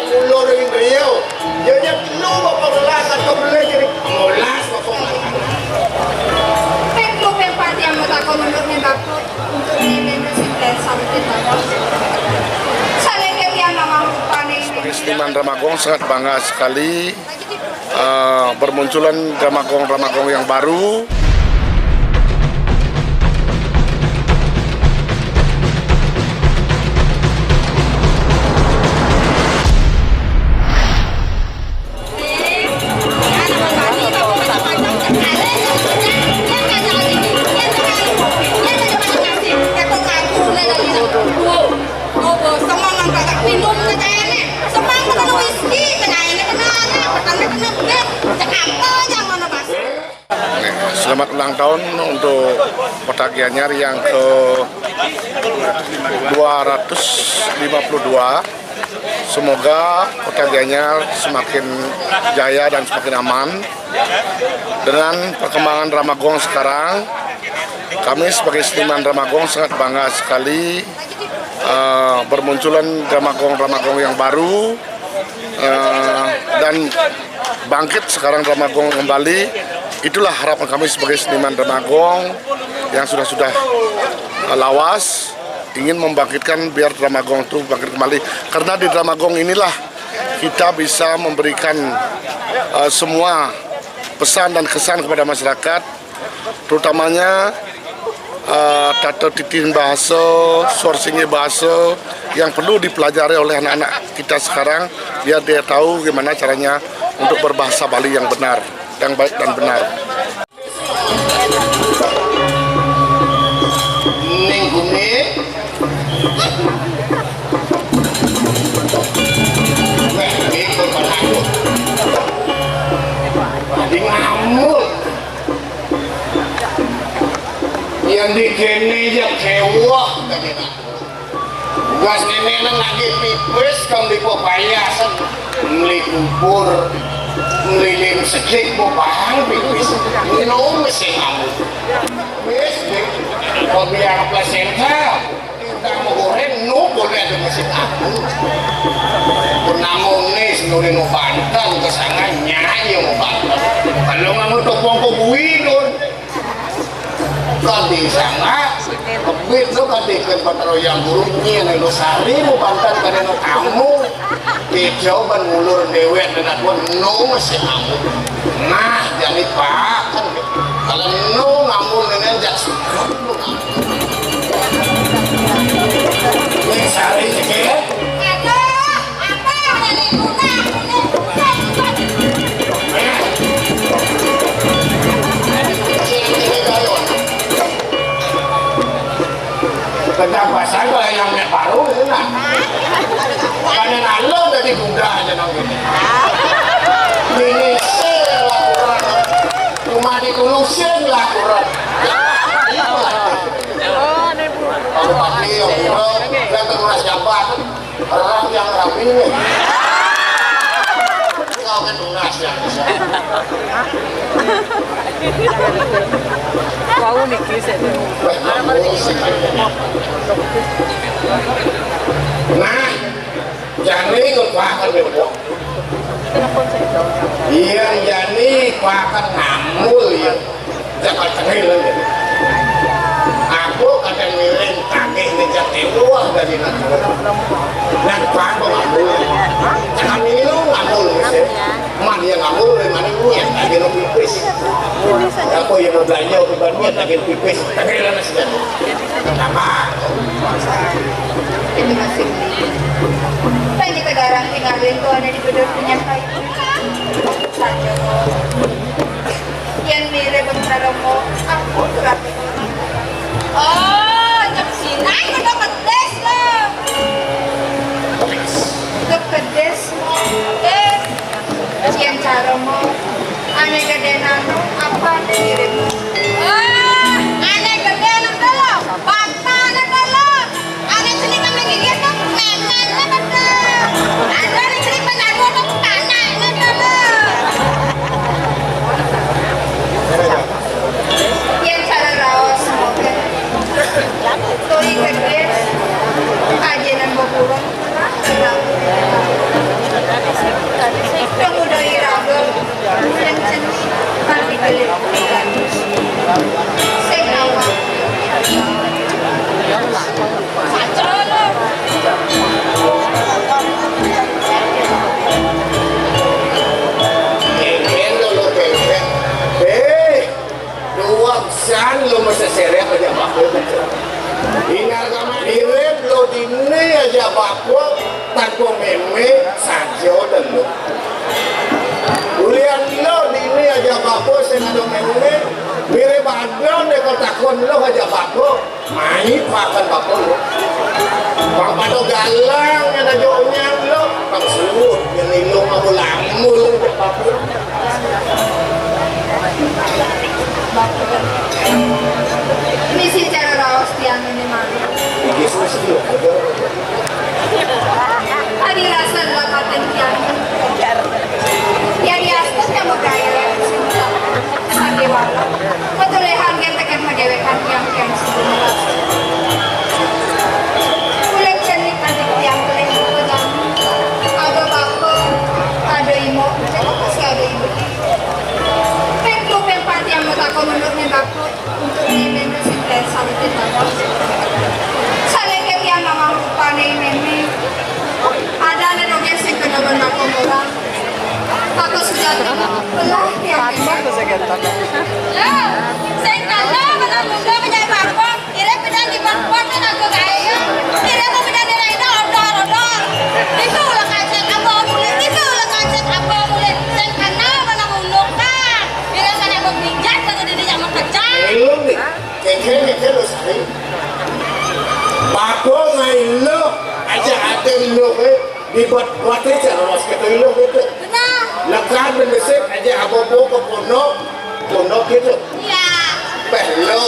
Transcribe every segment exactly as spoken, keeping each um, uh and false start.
Kulo ring Riau, ya, ya, lu bapak belas atau beli jadi belas bapak. Pek lu pek pati yang mau takon untuk nih bapak, untuk nih minum si teh sabutin bapak. Saleh ke tiang nama rupane ini. Sebagai seniman Drama Gong sangat bangga sekali, eh, bermunculan Drama Gong, Drama Gong yang baru. Selamat ulang tahun untuk Kota Gianyar yang ke dua ratus lima puluh dua. Semoga Kota Gianyar semakin jaya dan semakin aman. Dengan perkembangan Drama Gong sekarang, kami sebagai seniman Drama Gong sangat bangga sekali, eh, bermunculan Drama Gong, Drama Gong yang baru, eh, dan bangkit sekarang Drama Gong kembali. Itulah harapan kami sebagai seniman Drama Gong yang sudah-sudah, eh, lawas, ingin membangkitkan biar Drama Gong itu bangkit kembali. Karena di Drama Gong inilah kita bisa memberikan, eh, semua pesan dan kesan kepada masyarakat, terutamanya, eh, tata titin bahasa, suara singgih bahasa yang perlu dipelajari oleh anak-anak kita sekarang, biar dia tahu gimana caranya untuk berbahasa Bali yang benar, yang baik dan benar. Ning gune. Weh, ini berpengaruh. Tadi ngamuk. Yang di kene ya kewah, tadi ngamuk. Gas kene nang lagi pipis, kam di pepaya, sen. Meli kubur, meli lim sedik, mau pahang pipis. Minum mesin kamu. Wis, dik. Kau biar plasenta, kita mau goreng, nu boleh ada mesin aku. Pernah mau nih, senuri mau bantal, ke sana nyanyi mau bantal. Kalau nggak mau topong ke bui, dun. Kadi sanga, kebit lo kadi ken pataro yang guru nyi ane lo sari mo bantan kadi no kamu. Kejo ban ngulur dewek dengan pun no masih kamu. Nah, jadi pakan. Kalau no ngamun dengan jak suka. Ini sari sikit. Tentang pasal kalau yang nak baru itu nak. Bukannya nalo dari kuda aja nang ini. Ini sih laporan. Cuma ditulusin laporan. Kalau pati yang kurang, dan terus jabat. Orang yang rapi nih. Kau kan lunas ya. Wau niki sik. Nah, jani ngepakan bebo. Iya, jani pakan ngamul ya. Jakarta ini lagi. Aku kadang miring kaki ngejak keluar dari negara. Nah, bang, bang, aku. Jangan miring lu ngamul, sih. Man yang ngamul, mana niat, lagi lo pipis. Aku yang mau belanja, aku bukan niat, lagi pipis. Tapi lah, masih jadi. Kenapa? Ini masih. Kan kita garang tinggalin tuh ada di gedor punya kayu. Saja. Yen mirip cara mo, aku surat. Oh, cek sinai udah pedes lo. Udah pedes. Eh, yen cara mo, ane gede nano, apa mirip? Oh, ane gede nano lo. Bata nano lo. Ada cerita lagi gitu, memangnya betul. Ada cerita lagu tuh tanahnya betul. Yang cara raos, oke. Tuh ingat, guys. Aja nang berkurang. Ini makan bapa lu. Bang pada galang yang ada jauhnya lu. Bang suruh yang lilo mau lamul bapa. Misi cara raos tiang ini mah. Ini susu. Adi rasa lakaten tiang. Ya diaspun yang bergaya. Sakiwala. Ketulehan gen teken magewek kan tiang tiang sebelum ras. Ulek cenik adik tiang keleng pegang. Ada bapa, ada imo, cek apa sih ada ibu. Pek lu pempat yang mau takut menurut nih bapa. Untuk ini meme sing teh salutin bapa. Saleke tiang mamang rupane meme. Ada nih doge sing kena benda orang. Aku sudah belah tiang. Lah, sing kena benda muda menjadi bapa. Ire pedang di bangkuan kan aku kayu. Ire mau pedang di raina odor odor. Itu ulah kancet apa mulai. Itu ulah kancet apa mulai. Sing kena benda muda kan. Ire sana berpijat kata diri yang mengkejang. Lu nih, kengkeng kengkeng lu sari. Bapa ngai lu, aja ada lu eh. Dibuat buat aja los kita lu gitu. Benar. Lekat mendesik aja apa-apa ke pondok, pondok gitu. Iya. Peh lu,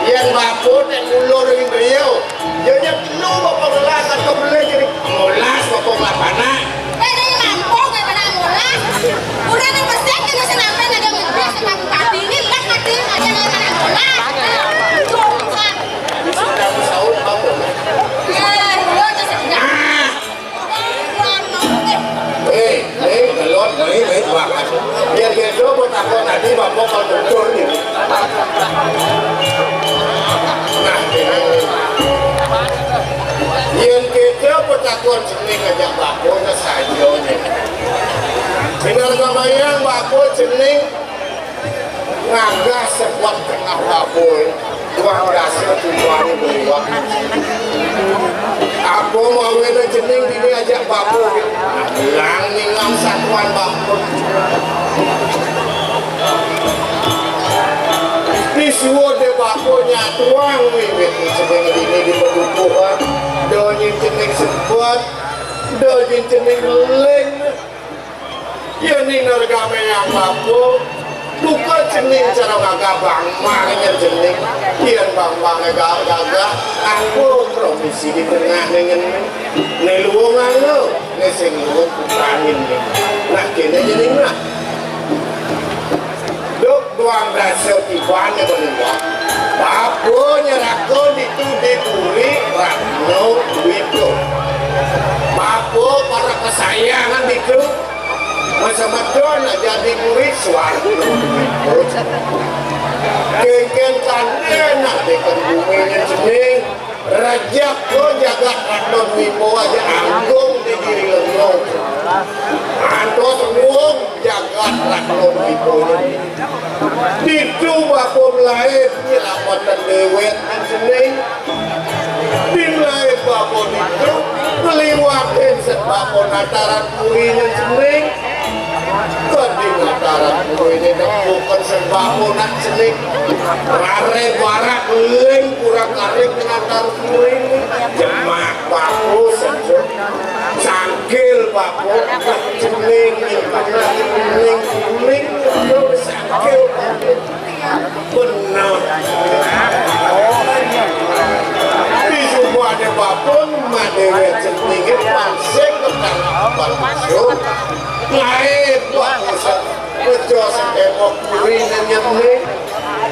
yang bapa dan ulur yang beliau. Jadinya lu bapa gelas atau beli jadi molas bapa nggak panas. Beda yang mampu kayak pada mulas. Udah nih pesek kita senampe ada ngegas sama bupati ini kan mati aja nggak pada mulas. Jongkak. Sudah sahur bapa. Ya, lu aja sedang. Ah, Keluar mau deh. Eh, eh, belum, eh, eh, banget. Biar dia coba takut nanti bapa kalau betul nih. Nah, ini. Yang kita bertakut sini ngajak bapa ke sajo nih. Tinggal kebayang bapa cening ngagah sebuat tengah bapa. Tuang rasa tujuan beriwak. Apa mau ada cening dini ajak bapa. Bilang ningang satuan bapa. Disuruh deh bapa nyatuang wiwit cening dini di pedukuhan. Donyin cening sebuat, donyin cening leng. Yen ning nergame yang bapa, buka cening cara gagah bangmang nya cening. Yen bangmang gagah, gagah, aku promisi di tengah ningen. Ne luwung anu, ne sing luwung putahin ne. Nah, kene cening nah. Duk doang rasa tibane beliwat. Bapa nyerahkan ditu di puri Ratno Wito. Bapa para kesayangan ditu. Masa medon jadi murid suarga. Kengken kande nak dekan bumi nyen cening. Rejek ko jagat Raton Wibowo aja anggung di diri lengo. Antos wong jagat Raton Wibowo. Ditu bapa melaib nyelamatan dewek nyen cening. Di melaib bapa ditu, ngeliwatin set bapa nataran puri nyen cening. Kadi nataran puri nyen bukan set bapa nyen cening. Rare barak ling kurang karing nataran puri nyen. Jemak bapa sejuk. Sangkil bapa cening, cening, cening, cening. Sangkil bapa. Bener. Di semua ada bapa, mak dewek cening, pansing tentang apa maksud. Lain, Pak Ustaz. Ngejos tembok puri nyen nih.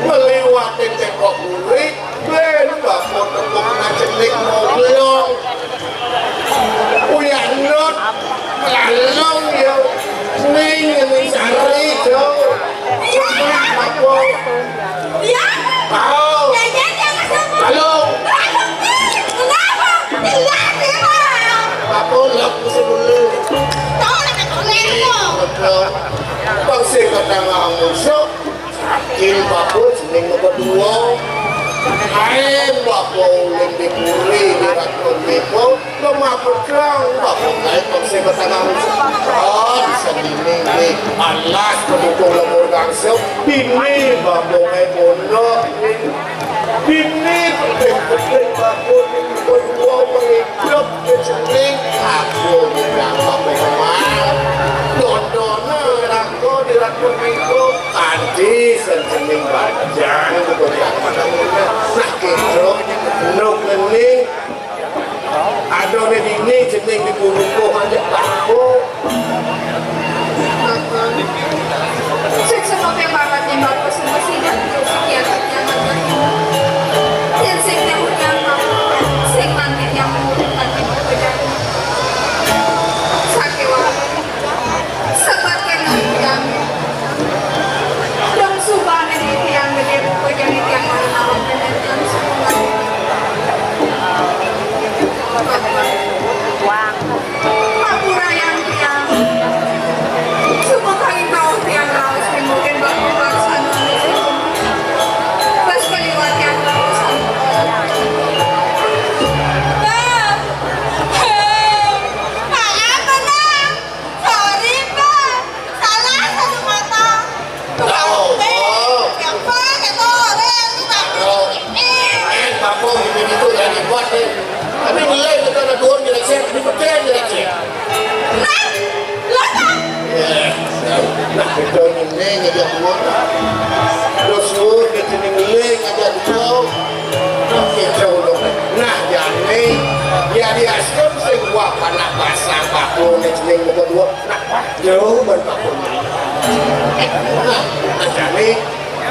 Meliwati tembok puri, ben bapa tepuk nyen cening mau belong. Uyan not, lalong ya. Ning, ning sari, jo. Apa? Iya. Tahu. Jangan jangan sama. Halo. Kenapa? Kenapa? Iya, iya. Apa lak mesti dulu? Tahu lah kan oleh itu. Betul. Bang sing kata ngomong sok. Sakit bapa cening kedua. Ae bapa ulin di puri di Raton Wibowo. Lemah pedang bapa kae bang sing kata ngomong sok. Oh, sedini ni. Alas pendukung lemur gangsuk. Bini bapa kae pondok. Bini penting-penting bakul ni pun dua mengidup ke cening. Aku ni dah sampai kemar. Dondona rako di rako minggu. Anti sencening bajang tu kau jangan. Nah, kita ni nuk ni. Ada orang dini cening di puluh aja takut. Sing senoke banget nih, Bapak, semua sidang terus sekian yang yang sing nyambut yang mau, sing mandi yang mau, mandi mau kerja. Sakit. Sebab kena tiang. Dong subah ni tiang gede, pokok jadi tiang malam-malam, kena tiang semua. Wang. Aku rayang tiang. Semua kali kau tiang raus, mungkin baru barusan. Pas keliwat tiang raus. Bang. Hei. Apa, Bang? Sorry, Pak. Salah satu kata. Tahu. Yang Pak, itu orang itu tak. Tahu. Eh. Main bakung gitu-gitu jadi buat deh. Tapi nilai kita ada turun di lecet, di pecahan di lecet. Nah, lo tak? Eh, nah, kita ini ngajak buat. Lo suruh kita ini nilai ngajak kau. Kita udah. Nah, jadi, ya, di asrama sing buah panak basah bakung ni cening muka dua. Jauh berpakun. Nah, jani,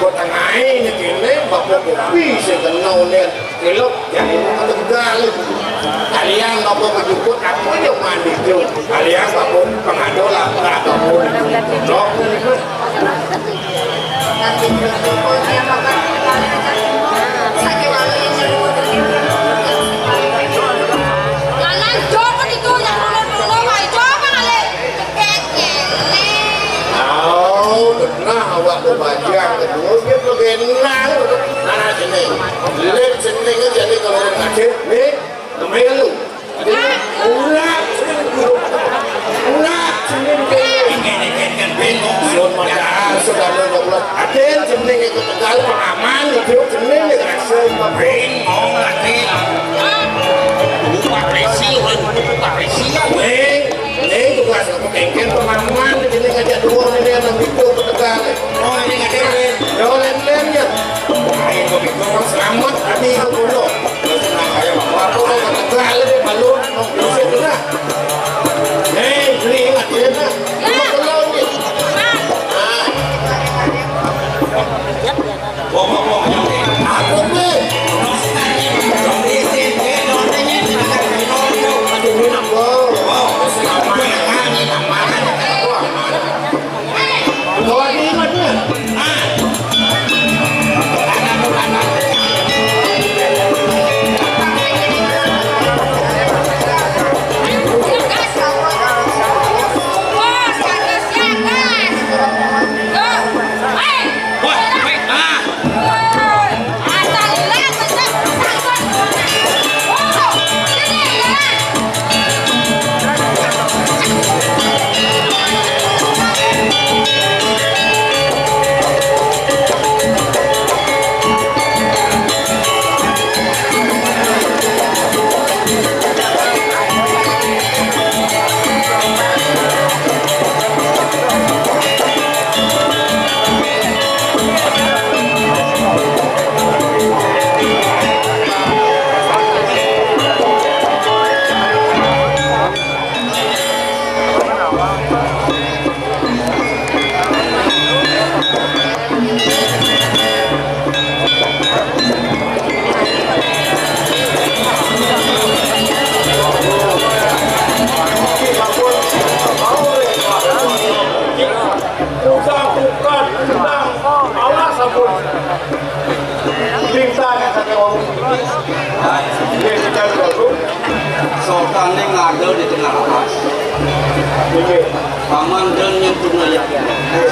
buat tengai ni kini, bapa kopi sing kena ni. Kilo, jani ni kata tegal. Kalian bapa berjukut, aku je mandi tu. Kalian bapa pengadu lah, bapa pun. Lok. Au, genah awak tu bajang tu. Dia tu genah. Nah, sini. Lep sini kan jadi kalau nak cek ni, kemelu. Ulah, ulah, cening ke. Sun macam, saudara, ulah. Aden cening itu tegal pengaman, itu cening itu rasa. Ring, mau lagi. Lupa resi, lupa resi. Ring, ring tugas aku kengken pengaman, cening aja dua ini yang itu tegal. Oh, ini nggak ada. Yo, lem-lem ya. Ayo, kau pikir orang selamat, kami yang bodoh. Tukang tukar tendang, alas sabun. Bintang yang kata orang. Dia kita dulu. Sultan ni ngada di tengah atas. Ini. Paman dan yang punya yakin.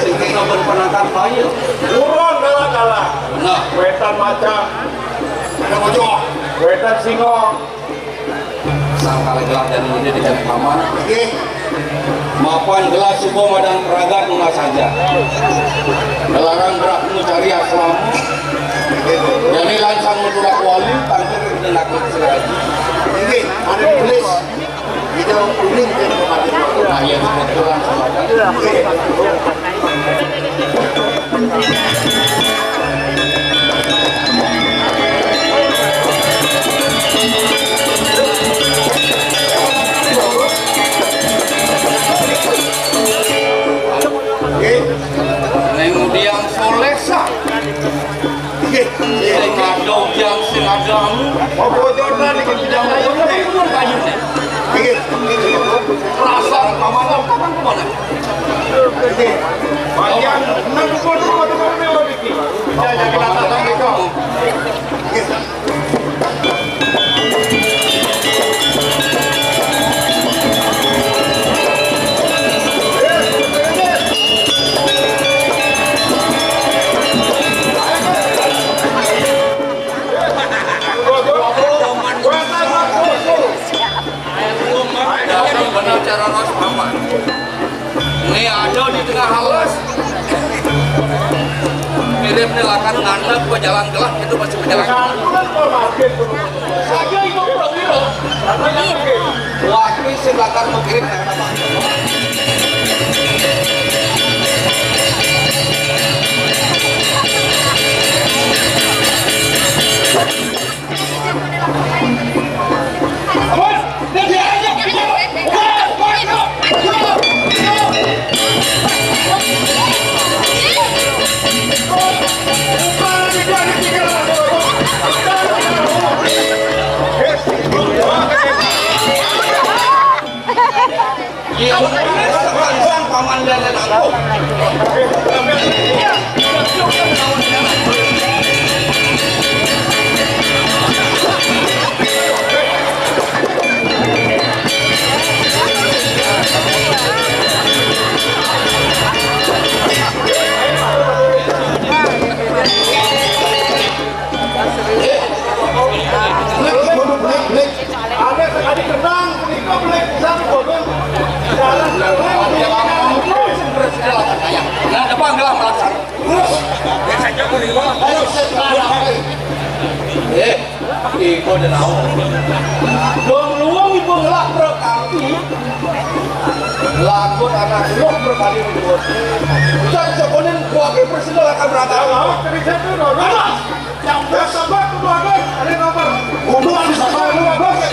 Sing kita berpenangkan bayi. Turun kalah-kalah. Nah. Wetan macam. Ada bocor. Wetan singo. Sangkala gelah dan ini dengan paman. Nggih. Mapan gelah suba madan pragat nunas saja. Ngelarang gerak nu cari aslam. Jadi langsung menurut wali, tangkap dan aku segera. Ini ada tulis. Itu uning ke tempat itu. Nah, ya, kebetulan sama. Neng Udiang Solesa. Sing ada Udiang, sing ada anu. Apa bocorna niki? Udiang bocorna bener kayune. Rasa keamanan kapan kemana? Bagian nang kudu kudu kudu niki. Jaga kita tatap mereka. Bener cara ros paman. Ini ada di tengah halas. Mirip nih lakan ngantek pejalan gelah itu masih pejalan. Saja itu pura-pura. Wakil silakan mengkirim. Iya, paman lihat aku. Blik, blik, blik, blik. Ada sekali kenang, punika blik pisan, Bogor. Jalan, jalan. Nah, depan gelah melaksana. Terus, eh, iko dan awal. Dong luang ibu ngelak berkaki. Lakon anak luang berkali ibu. Ucap sekonen kuake persilakan berangkat. Awas. Yang udah sabar, kudu habis. Ada nomor. Kudu habis, sabar, kudu habis.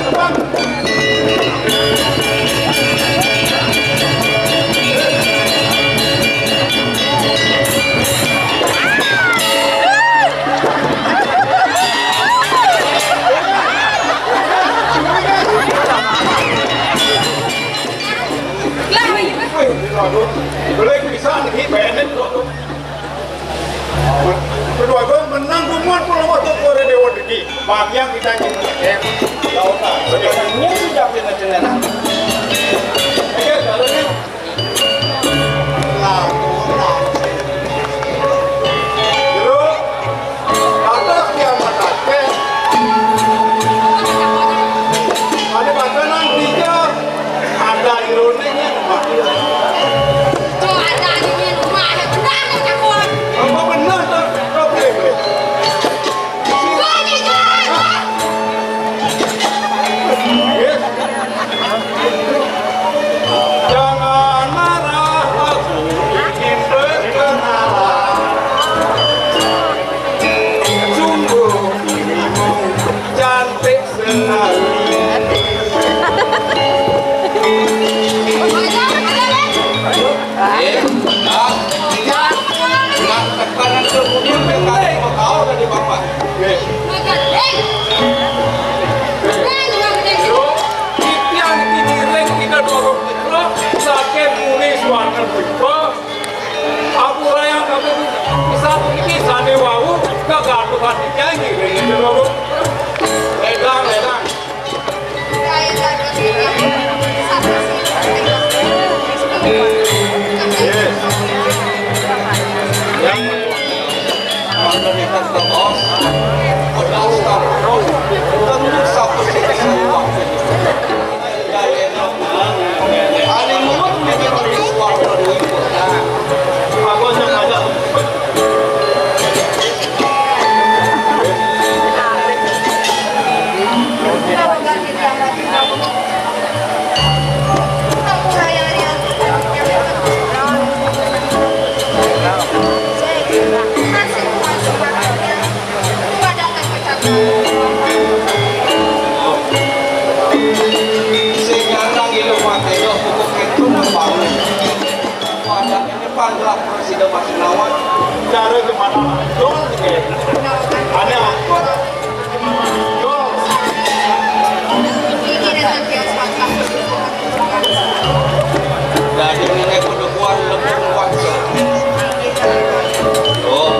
Boleh bisa nih, benet loh. Kedua gol menang dumuan pulau waktu Korea Dewa Deki. Bagian kita ini. Eh, lautan. Sebenarnya sudah pindah cenderan. Oke, kalau ini. Lautan. Dulu, atas dia mata. Ada makanan tiga. Ada ironenya. Tuh, ada anjingnya rumah, ada benar, ada cakon. Apa benar, tak? Tak boleh, boleh. Gua nih, gua. Yes. Jangan marah, aku ingin berkenalan. Sungguh dirimu cantik sekali. Eh, ah, nggak tekanan kemudian mereka mau tahu dari bapak. Eh. Titiang iki ngiring kita dorong kita, saking muni suara kita. Aku rayang kamu bisa iki sane wau kegatuhan iki ngiring kita dorong. Ledang, ledang. Masih nawar, cara gimana? Jol, gitu. Aneh, ah. Jol. Jadi nenek kudu kuat, lebih kuat. Oh.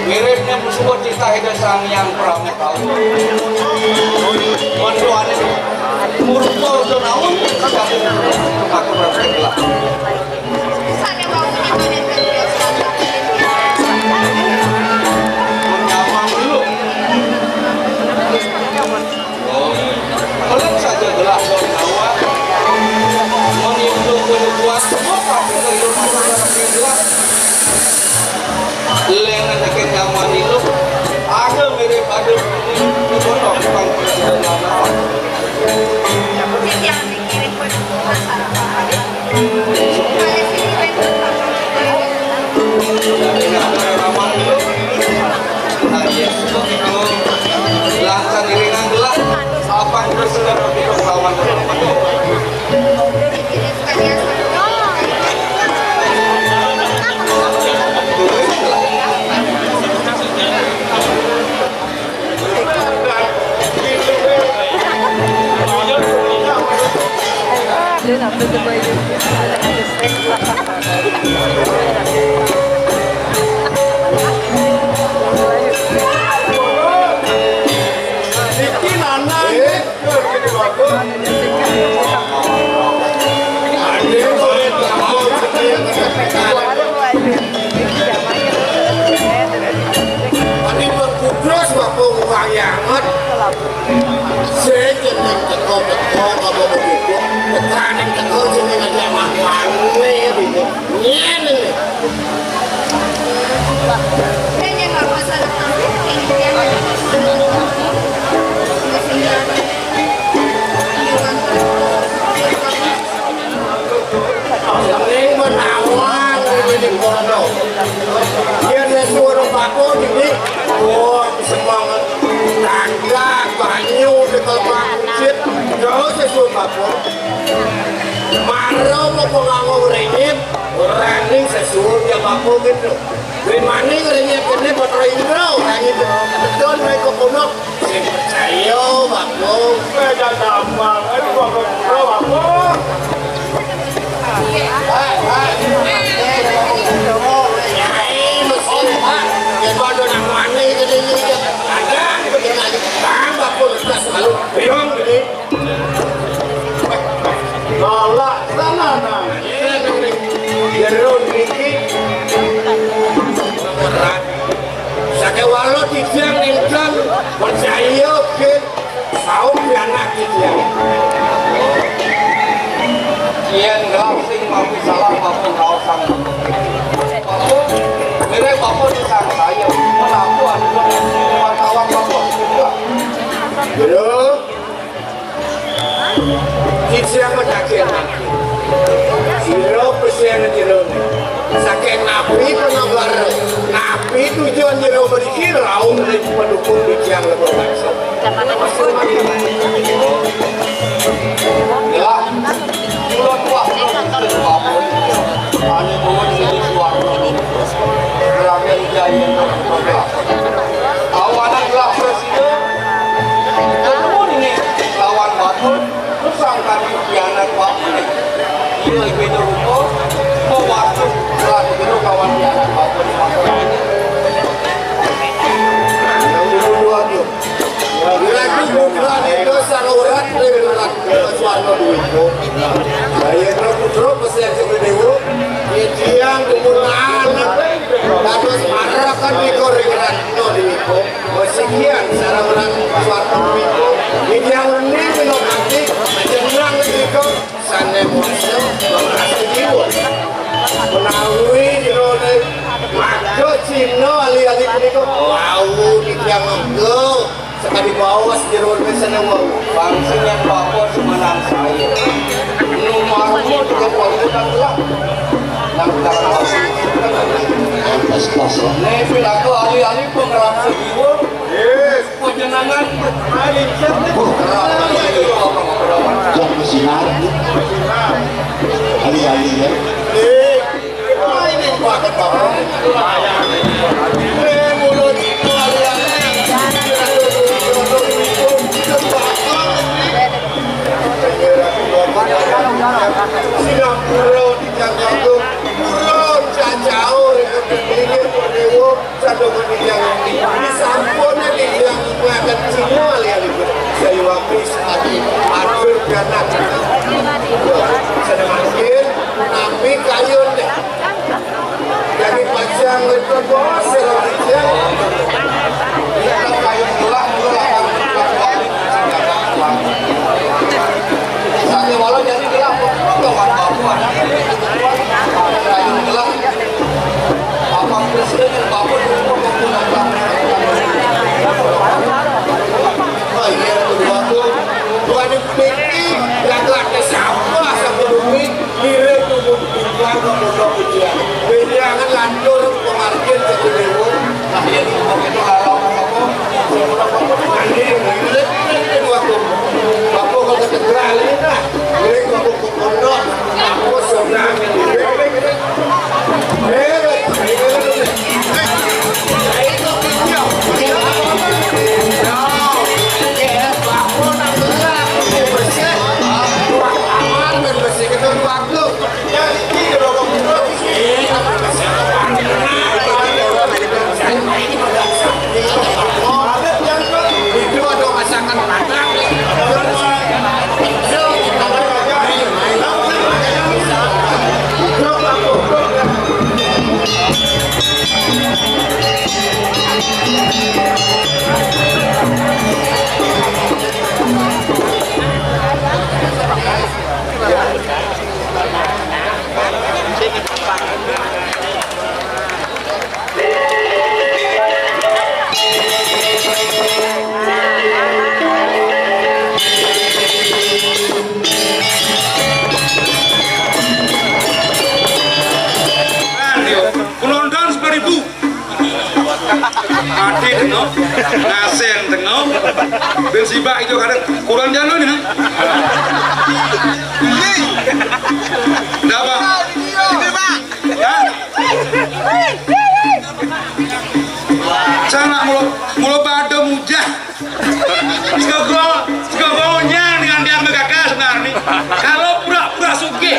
Miripnya musuh kita itu Sang Yang Pramita. Mendoane murka udah naon, aku berarti gelap. Menyamang dulu. Oh, belum saja gelap, belum nawa. Meniup kuat, semua pasti gelap. Lengan dekat nyaman itu ada mirip ada ini, ini bodoh, bukan tidak ada. Lantas iringan gelap, apa yang sudah kita lawan? Ane berkudus, Bapak, wayah amat. Sing jeneng teko-teko, Bapak, begitu. Tekaning teko jeneng aja mah wane, gitu. Nyen ini. Ning menawa ngene di kono. Yen wis suruh Paku iki, wah, semangat. Tangga, banyu, tekel Paku, sit. Terus wis suruh Paku. Maro apa nganggo renyit, ora ning sesuwun ya Paku gitu. Wis maning renyit kene Putra Indra, ora gitu. Betul mereka kono. Sing percaya, Bagong. Beda gampang. Aduh, Bagong, bro, Bagong. Hai, hai. Nyai, mesin, Pak. Yang pada nak mandi, jadi ini. Ada, betul lagi. Bang, Bagong, sudah selalu. Bilang, gini. Galak, sana, nah. Jero niki. Sakewala titiang ingkang percaya kin saum pianak titiang. Yen ngelah sing mampu salah mampu raosan. Mampu, mirip mampu disang saya. Menapu anu wartawan mampu juga. Jero. Titiang mataken. Sira pesen jerone. Saking napi pengabar, napi tujuan jero mriki raung ring pendukung titiang lebur bangsa. Jelas. Kula kuat. Ane kuwi sing suara. Rakyat jaya. Awanan gelah presiden. Ketemu ini lawan batur. Terus angkat pianak bapak nih. Iya, beda rupa. Mau waktu setelah begitu kawan pianak bapak nih. Yang dulu dua tuh. Lagi bukan itu saluran dari Suwarno Dwipo. Saya Putra Pesek Dewa. Tiang kemunahan. Dados marakan di koringan Dwipo. Mesikian sarana Suwarno Dwipo. Tiang rendi minangka jenengan Dwipo. Sané mursa, ngrasa jiwa. Menawi jroning maga Cina ali-ali punika, wau titiang mangga sakadi baos jroning sané wau. Bangsa yang bapak semenang saya. Nu marmu dengan wau kan telah. Nang dalam wau. Atas kuasa. Né pinaka ali-ali pengrasa jiwa. Yes. Panjenengan yang bersinar, alih-alih ya. Sinampura titiang kakung, purun cacau ring pinggir Dewa, sadurung titiang disampun titiang ngaken cina lianipun. Sayuwakti sakadi atur pianak. Sané mangkin, napi kayun deh. Jadi pacang itu bos, ya, ya. Kita kayu gelah, gelah, gelah. Satu walau jadi gelah, kawan bapak. Kayu gelah. Bapak presiden, bapak dukung, bapak datang. Oh iya, kedua tuh. Dua di Niki, jaga ke siapa, siapa demi? Ngiring numun titiang ka Pondok Pujian. Bénjangan lantur pamargin Jatidewa. Nah, yén itu lawan apa? Nggih, ngiring, ngiring, ngiring, waktu. Apa kok ketegeran ini, nah? Ngiring waktu ke pondok. Apa seberang ini? Ngiring, ngiring, ngiring. Penonton sepuluh ribu. Mati dengok, ngasen dengok. Ben sibak itu kadang kurang jalan ini. Ndak apa? Ini, Pak. Hah? Sanak mula, mula pada mujah. Sego, sego nyang dengan dia megaka sebenarnya. Kalau pura-pura sugih,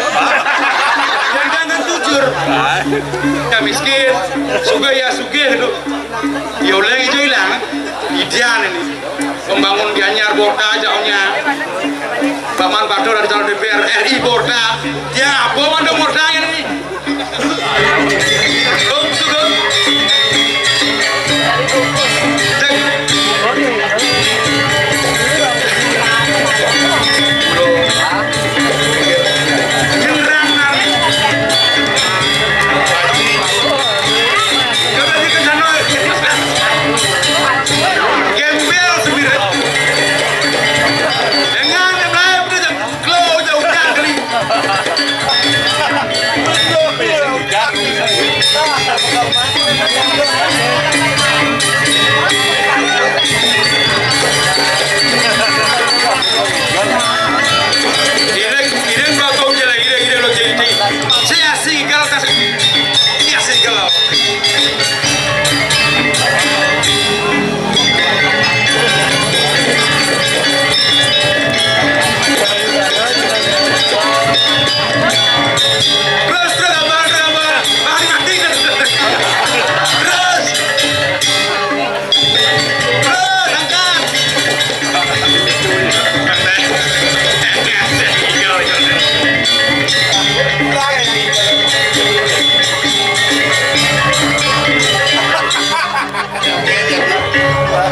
yang jangan jujur. Ya miskin, sugih ya sugih itu. Ya oleh itu hilang. Ideal ini. Membangun Gianyar Borka jauhnya. Paman Bador dari calon D P R R I Borka. Ya apa mandor Borka ini? Gembel sendiri. Dengan yang lain. Klo jauh nyang geli. Ireng, ireng bakong jalan, ireng, ireng lo jadi. Saya asik kalau kasih. Iya sih kalau. Terus, terus, abang, terus, abang. Mari, mati, terus. Terus, angkat.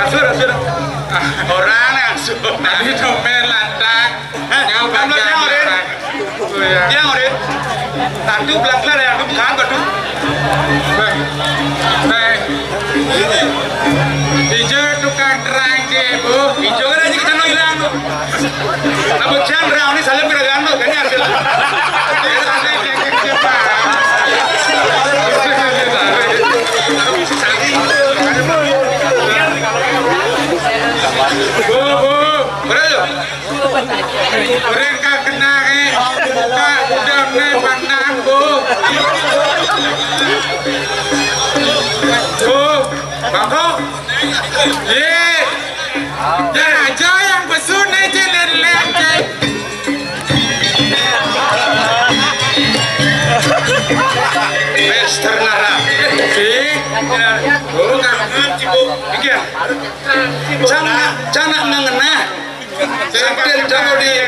Kasur, kasur. Orang kasur. Tapi dompet lantak. Hah? Yang bagian belakang. Oh, iya. Yang, Rin. Tadi belakang ya, aku bukan, waduh. Bang. Bang. Ijo tukang terang, Bu. Ijo kan aja kita hilang. Rambut jam, Rau, ini salim beragam, kan, ya, hasil. Bu, Bu, berapa? Ring kakenake, buka gudangné pandang, Bu. Eh, ya aja yang pesun aja lele aja. Mister Nara. Eh, ya. Oh, kangen, Cibuk. Iki ya. Cang, cang nak mengenah. Sampeyan jangan di,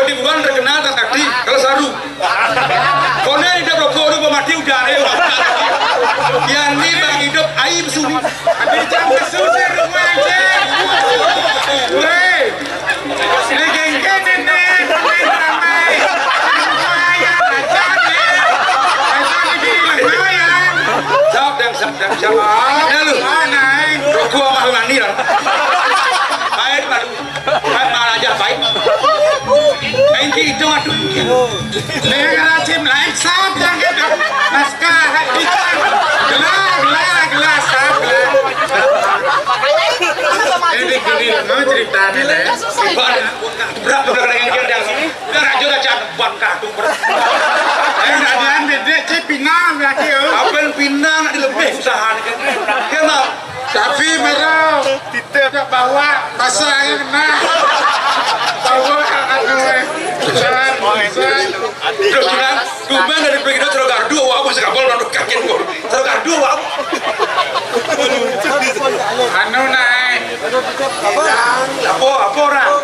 di bulan terkenal tak tadi, kalau saru. Kone idup rokok, udah mati udah ada. Yang ini bang hidup, aib suni. Tapi jangan kesusah rumah aja. Weh. Ini genggen ini, pemain ramai. Lumayan aja nih. Aja begini lumayan. Siap, dan siap, dan siap. Ya lu. Mana, eh? Rokok mahal mani lah. Baik, malu. Kan malah aja baik. Main gitu, aduh. Dengan rajin lain, siap, dan gitu. Naskah, gelah, gelah, gelah, siap, gelah. Ini gini, mau cerita nih, Le. Berat, berat, berat, ini dia yang sini. Udah, raja udah jangan ban kadu, berat. Ayo, latihan beda, cek pinang lagi, yo. Apa yang pinang, ada lebih usaha nih, kan? Dia mau. Tapi, Mero, tidak bawa, pasang yang kena. Bawa, aduh, eh. Besar, besar. Terus bilang, tumben dari pergi itu, terus gardu, wah, aku sekapal, lalu kakin, gua. Terus gardu, wah. Anu, naik. Apa, apa orang?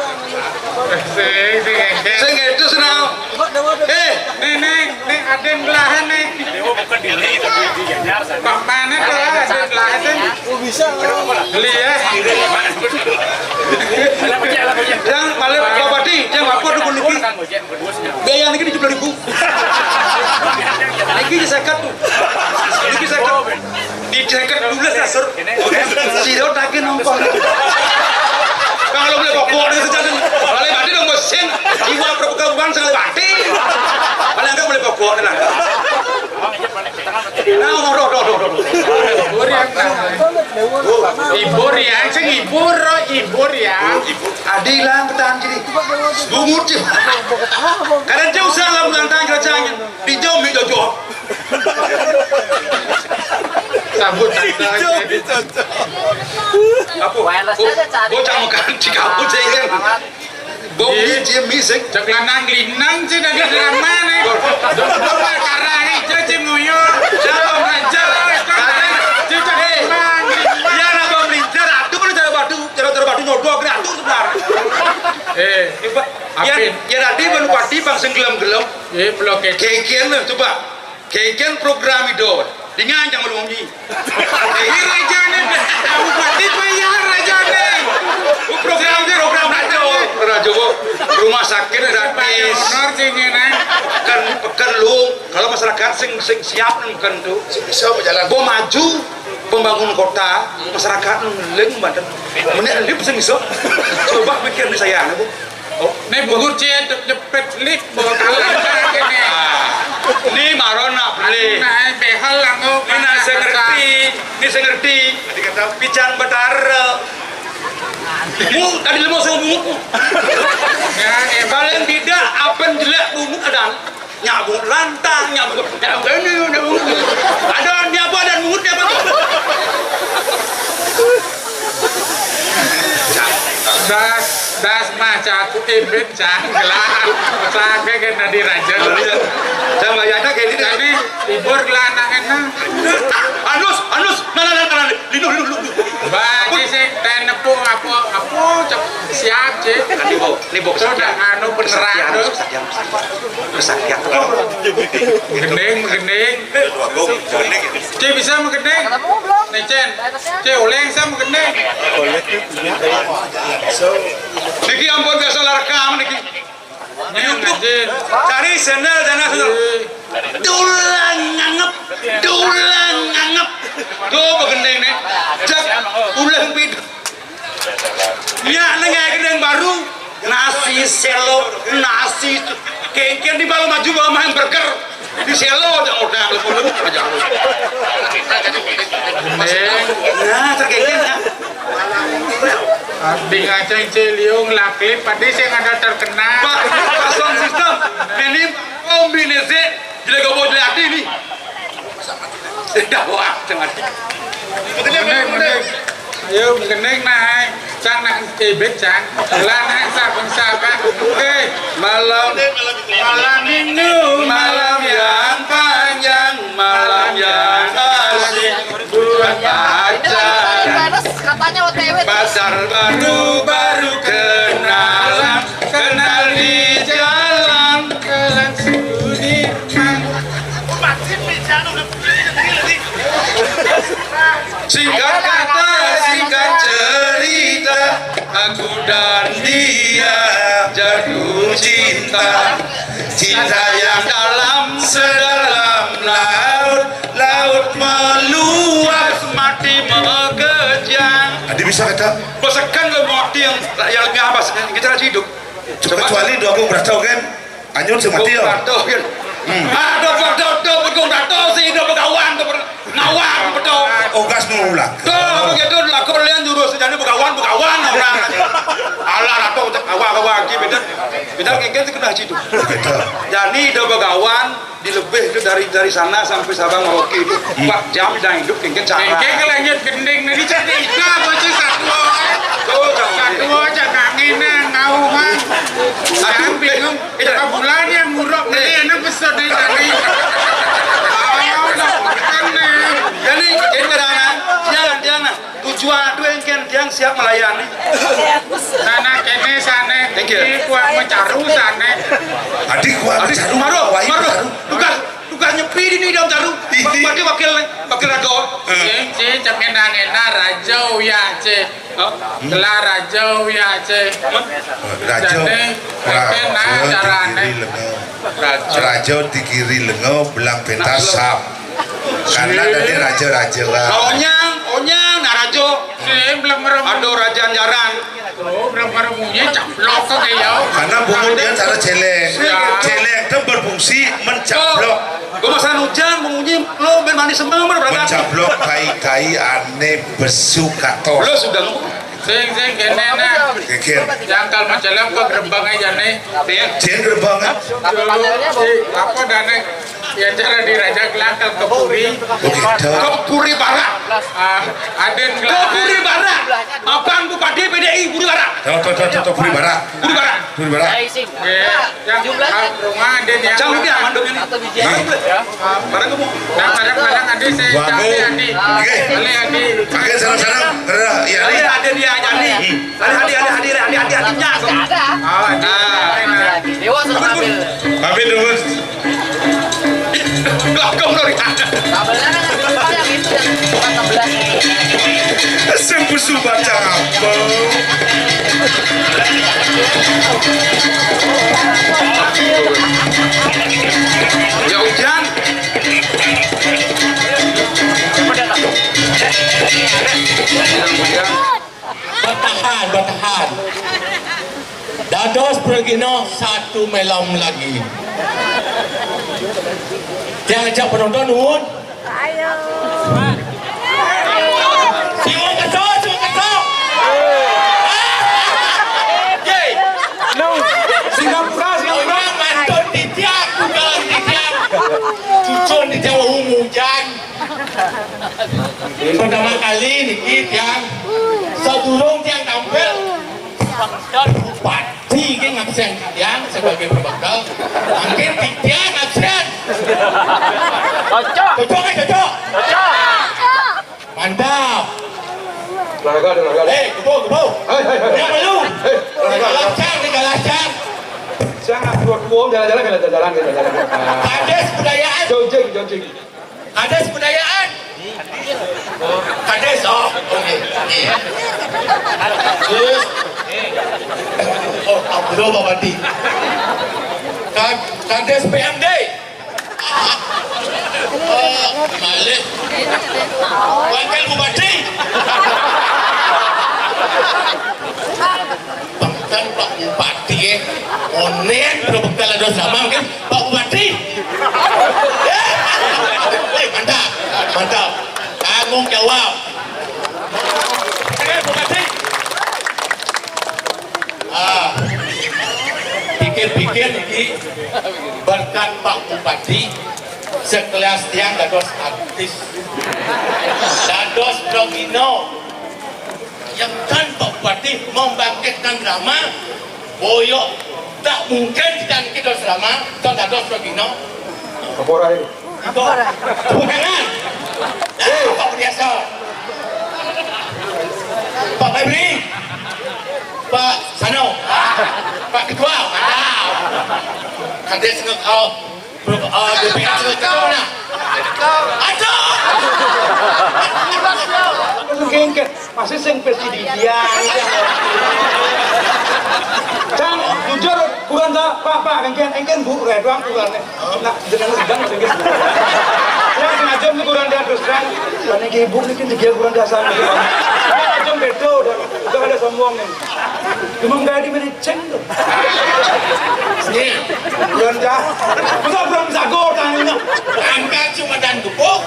Sing, sing ngedek. Sing ngedek, senang. Eh, nih, nih, nih, aden belahan, nih. Dewa bukan diri, tapi di Gianyar, sana. Pak mana tuh, aden belahan, nih? Oh, bisa. Beli, ya. Yang paling Pak Padi, yang apa dukun niki? Biaya niki tujuh puluh ribu. Niki seket tuh. Niki seket. Di seket dulu lah, Sur. Siro tagih nongkon. Kalau boleh pokok itu jadi. Kalau mati dong mesin, jiwa perbuka uang sekali mati. Paling enggak boleh pokok lah. Nah, roh, roh, roh, roh. Hibur ya, sing hibur, roh, hibur ya. Adi ilang ketahan gini. Bungut ya. Kadang jauh salah menantang kerajaan. Dijom, dijojok. Sambut tante. Apa? Wireless aja cari. Bocah makan di kampus, saya kan. Bau Iya. Dia, dia misik. Cek lanang linang, cek dari lama nih. Dong, dong, karena ini, cek, cek, nguyur. Siapa? Raja, cek, cek, Eh. Mang, Mang. Iya, napa melincar? Aduh, mana cara batu? Cara, cara batu nyodok, kena atur sebenarnya. Eh, Iba, ya, Apin. Ya, tadi Bupati, Bang, sing gelem-gelem. Eh, blok itu. Kekian, coba. Kengken program ido, dengan jangan lungi. Ini rajane, Bupati bayar rajane. Program ini program rajo, rajo, Bu. Rumah sakit gratis. Honor sing ngene. Peken, peken lu, kalau masyarakat sing, sing siap nang peken tuh. Sing bisa berjalan. Bo maju, pembangun kota, masyarakat ngeling banten. Menek lip sing iso. Coba pikir nih saya, Bu. Oh, ini bungut cie jepit lik bawa kalah ini. Ini maro nak beli. Nah, behal langgo. Ini nak saya ngerti, ini saya ngerti. Pican Betara. Mu tadi lemo sama bungut. Ya, ya. Paling tidak apa jelek bungut ada. Nyabut lantang, nyabut, nyabut ini, nyabut. Ada nyabut, ada bungut, nyabut. Das, das mah caku ibit cang gelah. Sampai ke nadi raja. Sama ya ada kayak ini. Tapi ibur gelah anak enak. Anus, anus, nah, nah, nah, nah, linu, linu, linu. Baca sih, teh nepung apa, apa, cek siap, cek. Kan ibu, ini bu kesaktian. Sudah, anu beneran tuh. Kesaktian, kesaktian. Kesaktian. Gending, gending. Cek bisa menggending. Nih, Cen. Cek oleng sama gending. Niki ampun gak salah rekam niki. YouTube. Cari channel dana channel. Dulang ngangep, dulang ngangep. Tuh begendeng nih. Jak ulang piduk. Nya nengah gendeng baru. Nasi selo, nasi kengkeng di bawah maju bawah main burger. Di selo aja udah aja. Nah, terkengkeng ya. Abdi ngaceng ciliung laklip padi sing ada terkenal. Pak, pasang sistem. Ini kombinasi jelek gobo jelek hati ini. Dakwah dengan. Bener, bener. Ayo, ngening nae. Can nak ibit, can. Lah, nae saben-saben. Oke, malam, malam minggu, malam yang panjang, malam yang asik buat pacaran. Katanya O T W. Pasar baru, baru kenalan, kenal di jalan, Jalan Sudirman. Singkat kata, singkat cerita, aku dan dia jatuh cinta. Cinta yang dalam sedalam laut, laut meluas mati mekejang. Adi bisa kata? Besekan lo mati yang, yang lebih abas, kita lagi hidup. Coba. Kecuali dua aku berasa kan? Anyun sing mati ya. Bung Dato, kan? Hmm. Ah, do, do, do, do, Bung Dato, si do begawan, do ber-, ngawang, betul. Ogas nulak. Do, begitu, laku lian jurus, jadi begawan, begawan orang. Alah, Dato, awak, awak, lagi beda. Beda, kayak gitu kena situ. Beda. Jadi, do begawan, dilebih tu dari, dari sana sampai Sabang Merauke tu. Hmm. Empat jam dah hidup, kayak cara. Kayak ke langit gending, ni cerita apa sih, satu orang? Tuh, jangan. Satu orang, jangan ngene, ngawuhan. Aku bingung. Eh, tak bulan yang muruk beli, eh, anak besar dari tadi. Tahu dah, kan, eh. Jadi, jadi kadang-kadang, jangan, jangan. Tujuan tu yang kan, yang siap melayani. Sana kene, sana. Thank you. Ini kuat mencaru, sana. Adik kuat mencaru, maru, wahai maru. Mencaru. Tugas, tugas nyepi ini dalam caru. Ini. Wakil, wakil, wakil raga. Eh. Cing, cing, cak ngena-ngena, raja, ya, cing. Hah? Gelar raja, ya, cing. Raja. Jane, raja, kena carane. Di kiri lenga. Raja. Raja di kiri lenga, belang pentas sap. Karena tadi raja-raja lah. Onyang, onyang, nak raja. Sing, belang merem. Ada raja jaran. Oh, belang merem munyi, caplok ke dia. Karena bungut dia cara celeng. Ya. Celeng itu berfungsi mencaplok. Kau masa hujan, munyi, lo ben manis semua, berangkat. Mencaplok kai-kai ane besu katos. Lo sudah ngomong. Sing, sing, kene, nah. Geger. Jangkal macam apa gerbang aja nih. Iya. Jen gerbang, kan? Dulu, si, apa, dane, ya, cara di Raja Gelangkal ke Puri. Oke, dah. Ke Puri Barat. Ah, Aden Gelangkal. Ke Puri Barat. Abang Bupati P D I Puri Barat. Tuh, tuh, tuh, tuh, tuh, Puri Barat. Puri Barat. Puri Barat. Oke, yang, ah, rumah Aden yang. Jauh dia, mandum ini. Iya. Barang gemuk. Nah, barang-barang Aden sih, bagus. Tapi Andi. Oke. Kali Andi. Oke, sareng-sareng. Gerak, iya, Ali. Ali Aden dia, Ali. Hmm. Ali, Ali, Ali, Ali, Ali, Ali, Ali, Ali, Ali, Ali. Ada. Oh, ada. Nah. Dewa sudah ambil. Tapi dulu. Belakang kau di sana. Kabelnya kan yang itu, yang empat belas. Sing busuk baca apa? Ya, hujan. Bertahan, bertahan. Dados Pragina satu malam lagi. Tiang ajak penonton, nuwun. Ayo. Siwung ketok, siwung ketok. Singapura, Singapura. Orang mantun titiang, bukan titiang. Cucun titiang, umum jan. Pertama kali niki tiang, sadurung tiang tampil, Bupati ki ngabsen tiang sebagai pembekal. Mangkin tiang ngabsen. Cocok. Cocok, eh, cocok. Cocok. Mantap. Olahraga, olahraga. Eh, kebo, kebo. Hei, hei, hei. Yang perlu. Hei, olahraga. Digalaskan, digalaskan. Jangan dua-dua, jalan-jalan, jalan-jalan, jalan-jalan. Kades budayaan. Jogging, jogging. Kades budayaan. Kades, oh, oke. Iya. Terus, oh, Abdul Bupati. Kad-, Kades P M D. Oh, malih. Wakil Bupati. Bahkan Pak Bupati, eh. Onen, berbekal ada sama, kan? Pak Bupati. Eh, mantap, mantap. Tanggung jawab. Oke, Bupati. Ah, pikir-pikir ini berkat Pak Bupati, sekelas tiang dados artis. Dados domino. Bupati membangkitkan drama, boyok tak mungkin dijangkit drama, ton dados dina. Apa ora iki? Itu. Tepuk tangan. Eh, Pak Budiasa. Pak Febri. Pak Sano. Pak Ketua. Mantap. Kadis ngek, oh. Pro-, oh, D P R ngek, oh, nah. Aduh. Lu kengket, masih sing presidian. Cang, jujur, kurang tak, Pak, Pak, engken, engken, Bu, redwang kurang. Nah, jeneng sedang sedikit. Ya, sengaja untuk kurang dia terus terang. Karena ibu ini kan juga kurang dasar. Ya, aja bedo, udah, udah ada sombong nih. Cuma nggak di manajer tuh. Iya. Kurang dah. Masa kurang bisa gol tangannya? Angka cuma dan gebuk.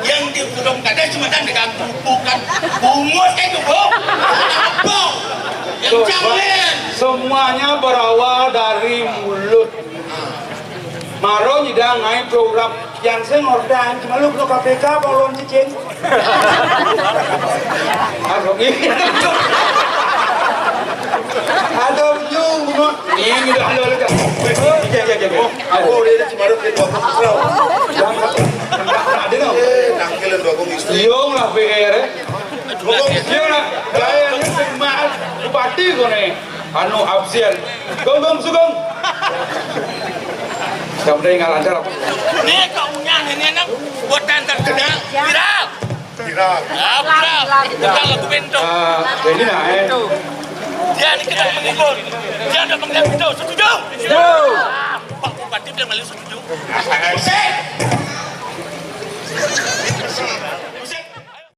Yang di Gunung Kades cuma dan dengan bukan bungut kan gebuk. Apa? Yang Coba. Jangan. Semuanya berawal dari mulut. Maro nyidang ae program yang sing ngordan, cuma lu ke K P K apa lawan cicing? Aduh, iya. Aduh, nyung, ini udah lo, lo, lo. Iya, iya, iya, iya. Aku udah ada cuma lu ke dua puluh pulau. Yang ada dong. Eh, nangkil dua puluh istri. Iya lah, P R, eh. Iya lah, gaya ini sing mahal. Bupati kok nih. Anu absen. Gong, gong, sugong. Yang penting nggak lancar apa? Nih, kok punya ini, enak. Buat dancer kena. Viral. Viral. Ya, viral. Bukan lagu bento. Ah, jadi nah, eh. Dia ini kita menghibur. Dia ada panggilan bento. Setuju? Setuju. Pak Bupati bilang malu setuju. Sip.